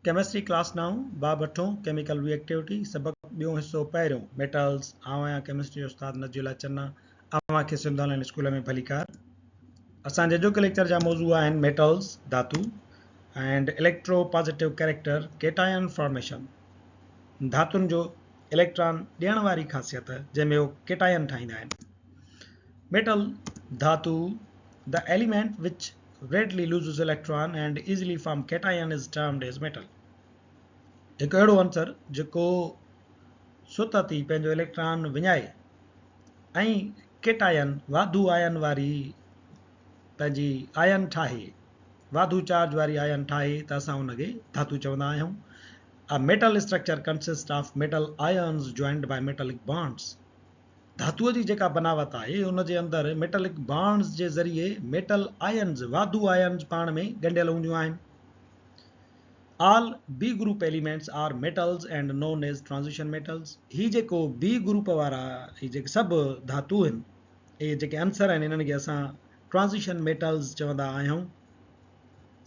Chemistry class نائون، باب اٺون، chemical ري activity, سبق ٻيون حصو پهريون، ميٽلز، آئون آهيان ڪيمسٽري جو استاد نجي الله چنا، اوهان کي سنڌ آن لائين اسڪول ۾ ڀليڪار. اسان جي اڄوڪي ليڪچر جا موضوع آهن ميٽلز، ڌاتو، and electropositive character, cation formation, ڌاتن جو اليڪٽران ڏيڻ واري خاصيت جنهن ۾ هو ڪيٽاين ٺاهيندا آهن. ميٽل، ڌاتو، The element which readily loses electron and easily form cation is termed as metal. هڪ اهڙو عنصر جيڪو ستت ئي پنهنجو اليڪٽران وڃائي ۽ ڪيٽاين، واڌو آئن واري پنهنجي آئن ٺاهي، واڌو چارج واري آئن ٺاهي ته اسان ان کي ڌاتو چوندا آهيون. A metal structure consists of metal ions joined by metallic bonds. ڌاتوء جي جيڪا بناوت آهي ان جي اندر ميٽلڪ بانڊز جي ذريعي ميٽل آئنز، واڌو آئنز، پاڻ ۾ ڳنڍيل هونديون آهن. All B group elements are metals and known as transition metals. هي جيڪو بي گروپ وارا هي جيڪي سڀ ڌاتو آهن اهي جيڪي عنصر آهن انهن کي اسان ٽرانزيشن ميٽلز چوندا آهيون.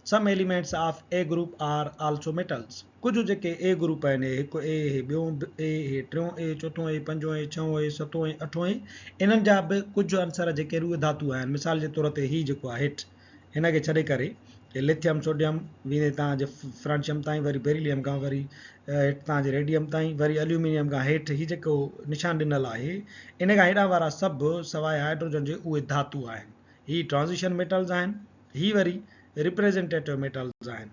Some elements of A group are also metals. ڪجهه جيڪي اي گروپ آهن، هي هڪ اي، هي ٻيون اي، هي ٽيون اي، چوٿون اي، پنجون اي، ڇهون اي، ستون اي، اٺون اي، انهن جا به ڪجهه عنصر جيڪي آهن اهي ڌاتو آهن. مثال جي طور تي هي جيڪو آهي هيٺ هن کي ڇڏي ڪري هي لٿيم، سوڊيم ويندي تان جي فرانشيم تائين وري بيريليم کان وري هيٺ تان جي ريڊيم تائين وري اليومينيم کان هيٺ هي جيڪو نشان ڏنل آهي ان کان هيڏانهن وارا سڀ سواء هائيڊروجن جي اهي ڌاتو آهن. هي ٽرانزيشن ميٽلز آهن. هي وري ريپريزينٽيٽو ميٽلز آهن.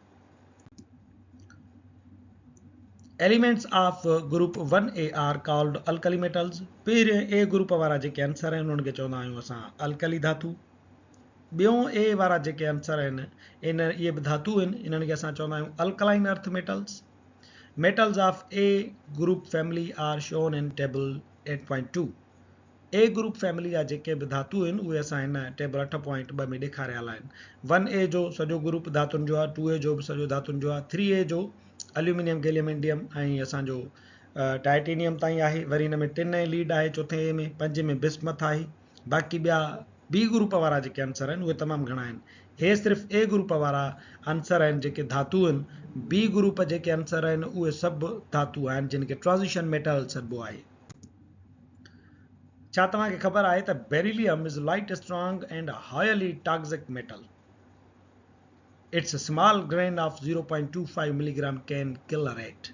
Elements of group one A are called alkali metals. پهرين اي گروپ وارا جيڪي عنصر آهن انهن کي چوندا آهيون اسان الڪلي ڌاتو. ٻيون اي وارا جيڪي عنصر آهن ان اهي به ڌاتو آهن انهن کي اسان چوندا آهيون alkaline earth metals. Metals of A group family are shown in table 8.2. A group family جا جيڪي به ڌاتو آهن اهي اسان هن ٽيبل 8.2 ۾ ڏيکاريل آهن. ون اي جو سڄو گروپ ڌاتن جو آهي، ٽو اي جو به سڄو ڌاتن جو آهي، ٿري اي جو اليومينيم، گيليم، انڊيم ۽ اسان جو ٽائٽينيم تائين آهي، وري هن ۾ ٽن ۽ ليڊ آهي چوٿين اي ۾، پنجين ۾ بسمٿ آهي، باقي ٻيا بي گروپ وارا جيڪي عنصر آهن اهي تمام گهڻا آهن. هي صرف اي گروپ وارا عنصر آهن جيڪي ڌاتو آهن، بي گروپ جيڪي عنصر آهن اهي سڀ ڌاتو آهن جن کي ٽرانزيشن ميٽل سڏبو آهي. ڇا توهان کي خبر آهي ته beryllium is light strong and highly toxic metal. Its small grain of 0.25 milligram can kill a rat.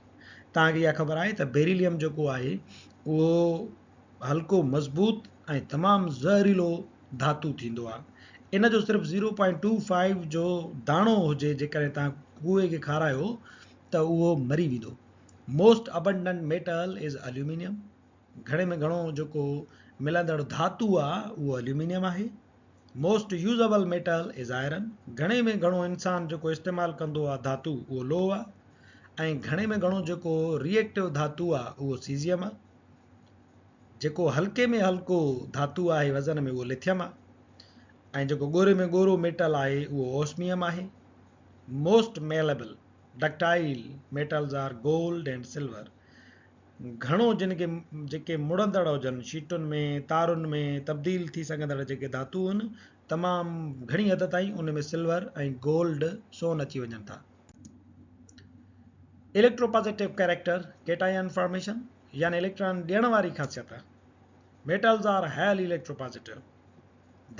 توهان کي اها خبر آهي ته بيريليم جيڪو آهي اهو هلڪو مضبوط ۽ تمام زهريلو ڌاتو ٿيندو آهي. ان جو صرف 0.25 جو داڻو هجي جيڪڏهن توهان ڪوئي کي کارايو ته اهو مري ويندو. Most abundant metal is aluminium گهڻي ۾ گهڻو جيڪو ملندڙ ڌاتو آ اهو اليومينيم آهي. Most usable metal is iron گهڻي ۾ گهڻو انسان جيڪو استعمال ڪندو آ ڌاتو اهو لوهه آ ۽ گهڻي ۾ گهڻو جيڪو ري ايڪٽو ڌاتو آ اهو سيزيم آ. جيڪو هلڪي ۾ هلڪو ڌاتو آهي وزن ۾ اهو لٿيم آ ۽ جيڪو ڳوري ۾ ڳورو ميٽل آهي اهو اوسميم آهي. Most malleable ductile metals are gold and silver گهڻو جن کي جيڪي مڙندڙ هجن شيٽن ۾ تارن ۾ تبديل ٿي سگهندڙ جيڪي ڌاتو آهن تمام گهڻي حد تائين ان ۾ سلور ۽ گولڊ سون اچي وڃن ٿا. Electropositive character cation formation يعني اليڪٽران ڏيڻ واري خاصيت metals are highly electropositive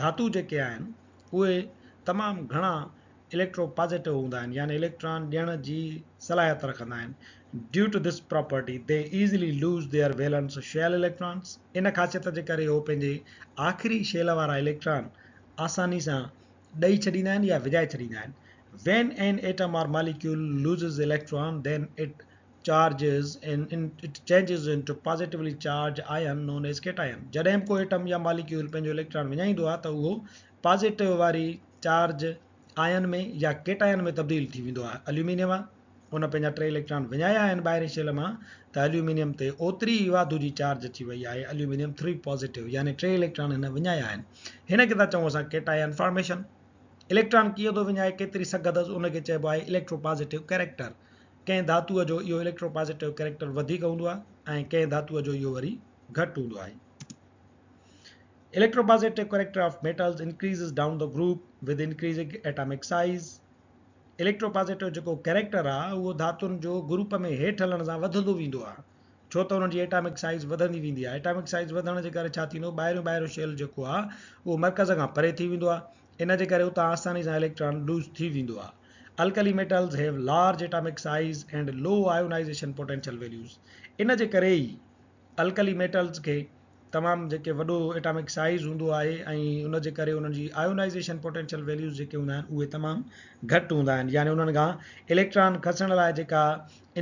ڌاتو جيڪي آهن اهي تمام گهڻا اليڪٽرو پازيٽو هوندا آهن يعني اليڪٽران ڏيڻ جي صلاحيت رکندا آهن Due to this property they easily lose their valence shell electrons ان خاصيت جي ڪري هو پنهنجي آخري شيل وارا اليڪٽران آساني سان ڏئي ڇڏيندا آهن يا وڃائي ڇڏيندا آهن When an atom or molecule loses electron then it charges in it changes into positively charged ion known as cation جڏهن به ڪو ايٽم يا ماليڪيول پنهنجو اليڪٽران وڃائيندو آهي ته اهو پازيٽو واري چارج آئن ۾ يا ڪيٽائن ۾ تبديل ٿي ويندو آهي اليومينيم آهي ان پنهنجا ٽي اليڪٽران وڃايا آهن ٻاهرين شيل مان ته اليومينيم تي اوتري ئي واڌو جي چارج اچي وئي آهي اليومينيم ٿري پازيٽو يعني ٽي اليڪٽران هن وڃايا آهن هن کي ٿا چئون اسان ڪيٽائن فارميشن اليڪٽران ڪيئن ٿو وڃائي ڪيتري سگهه اٿس ان کي چئبو آهي اليڪٽرو پازيٽو ڪيريڪٽر ڪنهن ڌاتوء جو اهو اليڪٽرو پازيٽو ڪيريڪٽر وڌيڪ هوندو آهي ۽ ڪنهن ڌاتوء جو اهو وري گهٽ هوندو آهي. Electropositive character of metals increases down the group with increasing atomic size. Electro positive جيڪو ڪيريڪٽر آ اهو ڌاتن جو گروپ ۾ هيٺ هلڻ سان وڌندو ويندو آ ڇو ته انهن جي ايٽامڪ سائيز وڌندي ويندي آ. ايٽامڪ سائيز وڌڻ جي ڪري ڇا ٿيندو ٻاهريون ٻاهريون شيل جيڪو آ اهو مرڪز کان پري ٿي ويندو آ ان جي ڪري اتان آساني سان اليڪٽران لوز ٿي ويندو آ. Alkali metals have large atomic size and low ionization potential values ان جي ڪري ئي الڪلي ميٽلز کي تمام جيڪي وڏو ايٽامڪ سائيز هوندو آهي ۽ ان جي ڪري انهن جي آيونائيزيشن پوٽينشل ويليوز جيڪي هوندا آهن اهي تمام گهٽ هوندا آهن يعني انهن کان اليڪٽران کسڻ لاء جيڪا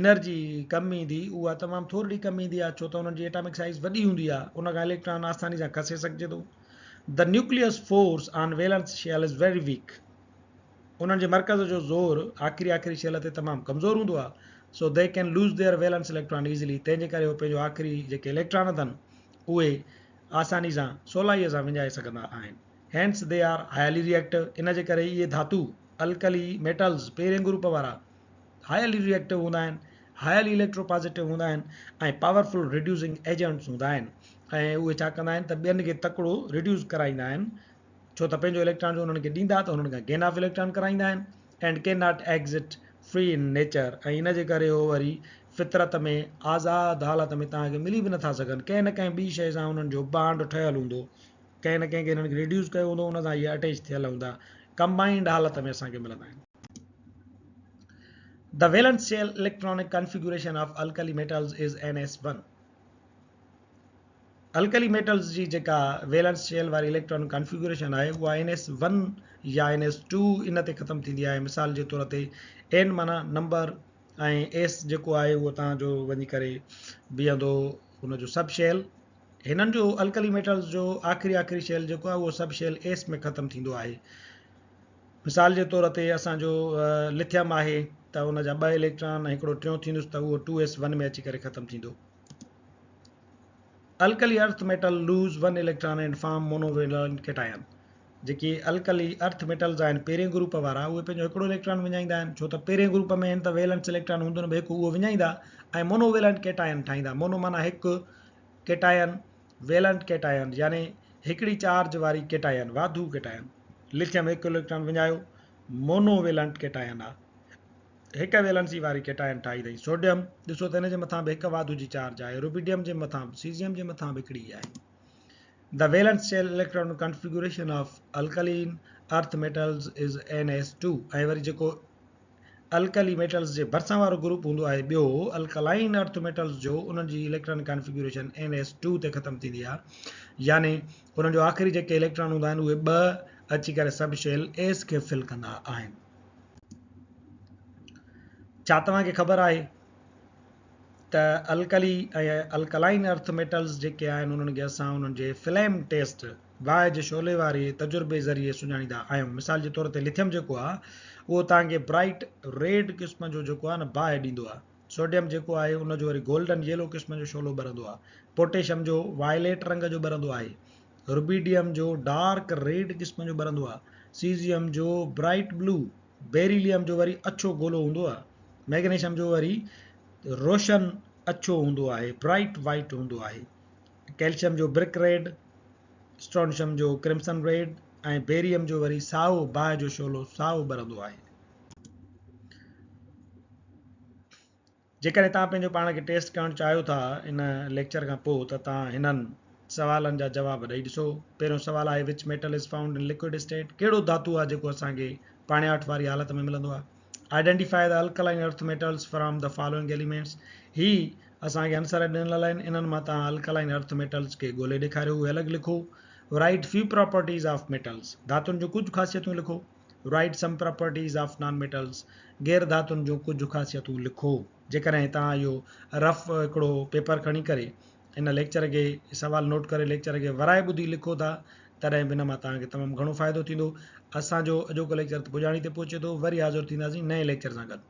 انرجي ڪم ايندي اها تمام ٿورڙي ڪم ايندي آهي ڇو ته انهن جي ايٽامڪ سائيز وڏي هوندي آهي ان کان اليڪٽران آساني سان کسي سگهجي ٿو. The nucleus force on valence shell is very weak. انهن جي مرڪز جو زور آخري آخري شيل تي تمام ڪمزور هوندو آهي so they can lose their valence electron easily تنهن جي ڪري هو پنهنجو آخري جيڪي اليڪٽران اٿن اهي آساني سان سولائي سان وڃائي سگهندا آهن hence they are highly reactive ان جي ڪري اهي ڌاتو الڪلي ميٽلز پهرين گروپ وارا هائلي ريئيڪٽو هوندا آهن هائلي اليڪٽرو پازيٽو هوندا آهن ۽ پاورفل ريڊيوسنگ ايجنٽس هوندا آهن ۽ اهي ڇا ڪندا آهن ته ٻين کي تڪڙو ريڊيوس ڪرائيندا آهن ڇو ته پنهنجو اليڪٽران جو انهن کي ڏيندا ته انهن کان گين آف اليڪٽران ڪرائيندا آهن and can not exist free in nature ۽ ان جي ڪري هو وري فطرت ۾ آزاد حالت ۾ توهان کي ملي به نٿا سگهن ڪنهن نه ڪنهن ٻي شيء سان انهن جو بانڊ ٺهيل هوندو ڪنهن نه ڪنهن کي انهن کي ريڊيوس ڪيو هوندو ان سان اهي اٽيچ ٿيل هوندا ڪمبائنڊ حالت ۾ اسان کي ملندا آهن. The valence shell electronic configuration of alkali metals is NS1. Alkali metals جي جيڪا ويلنس شيل واري اليڪٽران ڪانفيگوريشن آهي اها اين ايس ون يا اين ايس ٽو ان تي ختم ٿيندي آهي مثال جي طور تي اين معنيٰ نمبر ۽ ايس جيڪو آهي اهو توهان جو وڃي ڪري بيهندو ان جو سب شيل هنن جو الڪلي ميٽلز جو آخري آخري شيل جيڪو آهي اهو سب شيل ايس ۾ ختم ٿيندو آهي مثال جي طور تي اسان جو لٿيم آهي ته ان جا ٻه اليڪٽران ۽ هڪڙو ٽيون ٿيندس ته اهو ٽو ايس ون ۾ اچي ڪري ختم ٿيندو. Alkali earth metal lose one electron and form monovalent cation جيڪي الڪلي ارٿ ميٽلز آهن پهرين گروپ وارا اهي پنهنجو هڪڙو اليڪٽران وڃائيندا آهن ڇو ته پهرين گروپ ۾ آهن ته ويلنس اليڪٽران هوندو نه به هڪ اهو وڃائيندا ۽ مونو ويلنٽ ڪيٽاين ٺاهيندا مونو معنيٰ هڪ ڪيٽاين ويلنٽ ڪيٽاين يعني هڪڙي چارج واري ڪيٽاين واڌو ڪيٽاين لٿيم هڪ اليڪٽران وڃايو مونو ويلنٽ ڪيٽاين آهي هڪ ويلنسي واري ڪيٽائن ٺاهي اٿئي. سوڊيم، ڏسو ته ان جي مٿان به هڪ واڌو جي چارج آهي. روبيڊيم جي مٿان به، سيزيم جي مٿان به هڪڙي ئي آهي. The valence shell electron configuration of alkaline earth metals is NS2 ۽ وري جيڪو الڪلي ميٽلز جي ڀرسان وارو گروپ هوندو آهي ٻيو الڪلائن ارٿ ميٽلز جو انهن جي اليڪٽران ڪانفيگوريشن NS2 تي ختم ٿيندي آهي يعني انهن جو آخري جيڪي اليڪٽران هوندا آهن اهي ٻه اچي ڪري سب شيل S کي فل ڪندا آهن. ڇا توهان کي خبر آهي ته الڪلي ۽ الڪلائن ارٿ ميٽلز جيڪي آهن انهن کي اسان انهن جي فليم ٽيسٽ، باهه جي شعلي واري تجربي، ذريعي سڃاڻيندا آهيون. مثال جي طور تي لٿيم جيڪو آهي اهو توهان کي برائيٽ ريڊ قسم جو جيڪو آهي نه باهه ڏيندو آهي. سوڊيم جيڪو آهي ان جو وري گولڊن ييلو قسم جو شعلو ٻرندو آهي. پوٽيشم جو وائليٽ رنگ جو ٻرندو آهي. روبيڊيم جو ڊارڪ ريڊ قسم جو ٻرندو آهي، سيزيم جو برائيٽ بلو، بيريليم جو وري اڇو گولو هوندو آهي، ميگنيشم جو وري روشن اڇو هوندو آهي، برائيٽ وائيٽ هوندو آهي، ڪيلشيم جو برڪ ريڊ، اسٽرونشم جو ڪرمسن ريڊ ۽ بيريم جو وري سائو باهه جو شعلو سائو ٻرندو آهي. جيڪڏهن توهان پنهنجو پاڻ کي ٽيسٽ ڪرڻ چاهيو ٿا ان ليڪچر کان پوء ته توهان هنن سوالن جا جواب ڏئي ڏسو. پهريون سوال آهي Which metal is found in liquid state؟ ڪهڙو ڌاتو آهي جيڪو اسان کي پاڻياٺ واري حالت ۾ ملندو آهي؟ Identify the alkaline earth metals from the following elements هي اسان کي عنصر ڏنل آهن انهن مان توهان الڪلائن ارٿ ميٽلز کي ڳولي ڏيکاريو اهي الڳ لکو. Write few properties of metals ڌاتن جون ڪجهه خاصيتون لکو. Write some properties of non metals غير ڌاتن جون ڪجهه خاصيتون لکو. جيڪڏهن توهان اهو رف هڪڙو پيپر کڻي ڪري ان ليڪچر کي سوال نوٽ ڪري ليڪچر کي ورائي ٻڌي لکو ٿا تڏهن به ان مان توهان کي تمام گهڻو فائدو ٿيندو. اسان جو اڄوڪو ليڪچر پڄاڻي تي پهچي ٿو. وري حاضر ٿينداسين نئين ليڪچر سان گڏ.